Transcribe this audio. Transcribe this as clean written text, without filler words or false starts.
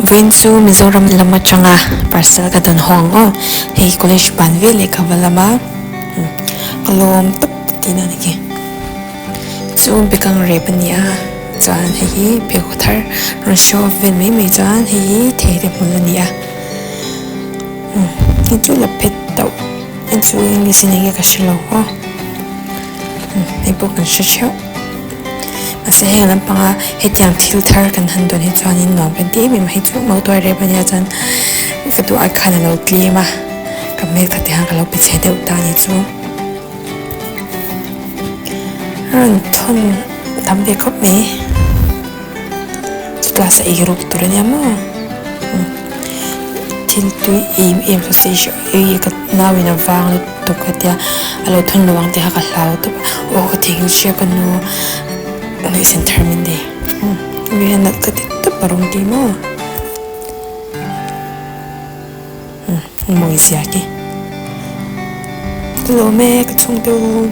Vawiin chu Mizoram lam atanga parcel ka dawn haw ang aw. Hei college ban veleh ka va lam a, ka lawm tawp tihna a ni khi. Chu bekang rep a ni a, chuan hei hi pheikhawk thar rawn show off vel mai mai chuan hei hi thei te hmul a ni a. Hei chu la phet tauh en chu english in enge ka hre lo aw. Hei pawh kan hre theuh. Mahse heng lampanga hetiang thil thar kan han dawn hi chuanin nuam kan ti em em a, hei chu mautuai rep ania chuan ka duh ai khan a lo tlem a, ka hmel kha tiang ka lo pe chhe deuh ta a ni chu. A rawn thawn tam ve khawp mai, chu class a ei ruk tur ania maw thil tui em em sausage ei ka nauin a vang lutuk. Tuk ka tia a lo thun lo ang tih kha ka hlau tawp a aw ka theihnghilh hria ka nu ngaihsan thar min nei umm a nalh ka ti tawp a rawng ti maw umm mawi zia khi ka lawm e ka chhungte u.